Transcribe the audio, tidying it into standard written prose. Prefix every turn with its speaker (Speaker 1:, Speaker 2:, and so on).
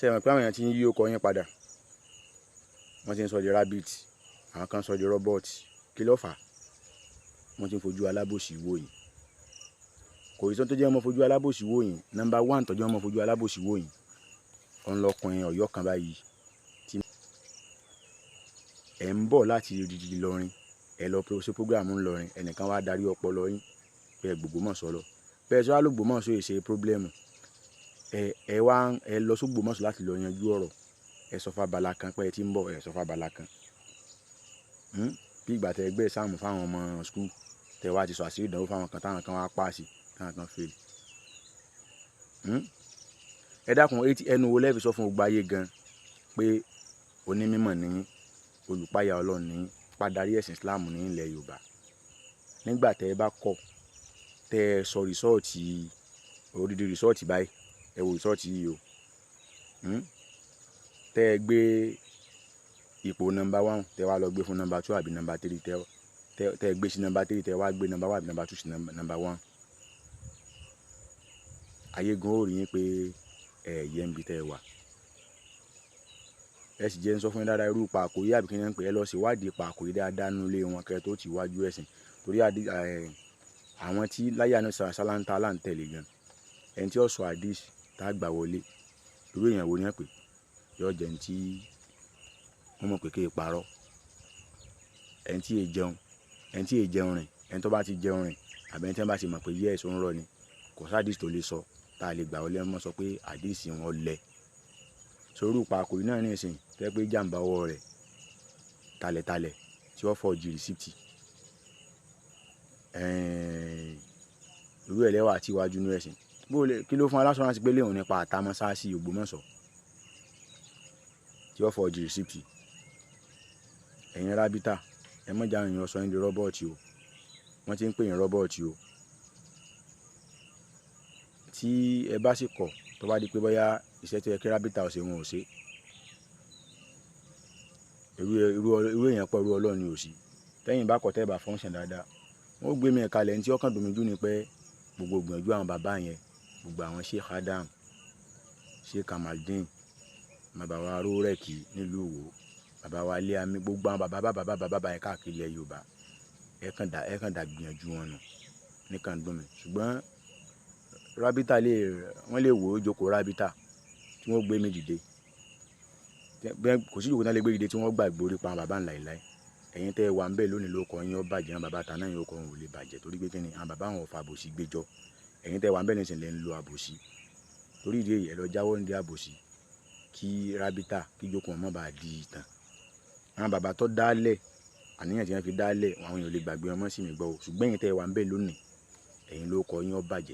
Speaker 1: Ṣe mọ̀ pé àwọn èèyàn ti ń yí orúkọ yín padà? Wọ́n ti ń sọ di rabbit, àwọn kan sọ di robot. Kí ló fà á? Wọ́n ti ń fojú alábòsí wò yín. Kò sí tó jẹ́ ọmọ fojú alábòsí wò yín. Number one tó jẹ́ ọmọ fojú alábòsí wò yín, òun lọkùnrin Ọ̀yọ́ kan báyìí tí ẹ̀ ń bọ̀ láti odidi Ìlọrin, ẹ lọ ṣe program ńlọrin, ẹnìkan wá darí ọpọlọ yín pé ẹ gbògbómọ̀ṣọ́ lọ. Bẹ́ẹ̀ sọ wá lÓgbómọ̀ṣọ́ yìí ṣe problem. Ẹ wá ẹ lọ sÓgbómọ̀ṣọ́ láti lọ yanjú ọ̀rọ̀. Ẹ sọ fábala kan pé ẹ ti ń bọ̀, ẹ sọ fábala kan. Bí ìgbà tẹ gbé exam fáwọn ọmọ school, tẹ wá ti sọ àṣírí ìdánwò fáwọn kan, táwọn kan wá pass, táwọn kan fail. Ẹ dákun, ẹnu wo lẹ fi sọ fún gbogbo ayé gan pé onímọ̀ ni yín, olùpáyà Ọlọ́run ni yín, padarí ẹ̀sìn Islam ní ilẹ̀ Yorùbá? Nígbà tẹ ẹ bá kọ̀, tẹ ẹ sọ result, odidi result báyìí, ẹ wo result yìí o. Tẹ ẹ gbé ipò number one, tẹ wá lọ gbé fún number two àbí number three, tẹ ẹ gbé sí number three, tẹ wá gbé number one àbí number two sí number one. Ayé gan ó rí yín pé ẹ yẹ níbi tẹ ẹ wà. Ẹ sì jẹ́ ń sọ fún yín dáadáa, irú Pàkóyí àbí kí ni wọ́n ń pè é, ẹ lọ sí ìwádìí Pàkóyí dáadáa nínú ilé wọn kẹ́ ẹ tó ti wájú ẹ̀sìn. Torí àwọn tí láyé àná sàlántà là ń tẹ̀lé gan. Ẹni tí ó sọ hadith tá gbà wọlé, irú èèyàn wo ni wọ́n pè? Yóò jẹ́ ẹni tí wọ́n mọ̀ pé kí í parọ́. Ẹni tí èè jẹun, ẹni tí èè jẹun rìn, ẹni tó bá ti jẹun rìn, àbí ẹni tí wọ́n bá ti mọ̀ pé yes, ó ń rọ́ ni, kò sí hadith tó lè sọ tá a lè gbà wọlé. Wọ́n sọ pé hadith wọn lẹ. So irú Pàkóyí náà nísìnyí, tó jẹ́ pé jàǹbá ọwọ́ rẹ̀ talẹ̀talẹ̀ tí ó forge receipt. Irú ẹ̀ lẹ́wà tí iwájú nínú ẹ̀sìn. Kí ló fún wa l'assurance pé léwu nípa àtàmọ́sáàsì Ògbómọ̀ṣọ́ tí ó forge receipt? Ẹ̀yin rábítà, ẹ má jẹ́ àwọn èèyàn sọ yín di robot o. Wọ́n ti ń pè yín robot o. Tí ẹ bá sì kọ̀, tó bá di pé bóyá iṣẹ́ tó yẹ kí rábítà ó ṣe, wọn ò ṣe. Irú èèyàn pọ̀, irú Ọlọ́run ni ò sí. Tẹ́yìn bá kọ̀, tẹ́ ẹ bá function dáadáa, wọ́n ó gbé mi kalẹ̀. Ẹni tí ó kàn dùn mí jù ni pé gbogbo ìgbìyànjú àwọn bàbá yẹn, gbogbo àwọn Sheikh Adam, Sheikh Kamaldeen, bàbá wa Rórẹ̀kì nílùú Ìwó, bàbá wa Ilé Àmì, gbogbo àwọn bàbá bàbá bàbá bàbá yẹn káàkiri ilẹ̀ Yorùbá, ẹ kàn dà gbìyànjú wọn nù nìkan dùn mí. Ṣùgbọ́n rábítà lè, wọ́n lè wò ó jókòó rábítà tí wọ́n gbé mi dìde. Kò sí ìjókòó tí wọ́n lè gbé dìde tí wọ́n gbàgbé orí pa àwọn bàbá ńlá láíláí. Ẹ̀yin tẹ́ ẹ wà ńbẹ̀ lónìí, ló kọ yín ó bàjẹ́, àwọn bàbá tàná yín ó kọ wọn ò lè bàjẹ́, torí pé kíni? Àwọn bàbá wọn ò fa àbòsí gbé jọ. Ẹ̀yin tẹ́ ẹ wà ńbẹ̀ nísìnyí lẹ́ ń lo àbòsí. Torí ìdí èyí, ẹ lọ jáwọ́ nídìí àbòsí kí rábítà kí ìjókòó wọn má bàa di ìtàn. Àwọn bàbá tó dálẹ̀, àníyàn tí wọ́n fi dálẹ̀, àwọn èèyàn ò lè gbàgbé wọn mọ́ sí mi gbọ́ o. Ṣùgbọ́n ẹ̀yin tẹ́ ẹ wà ńbẹ̀ lónìí, ẹ̀yin ló kọ yín ó bàjẹ́.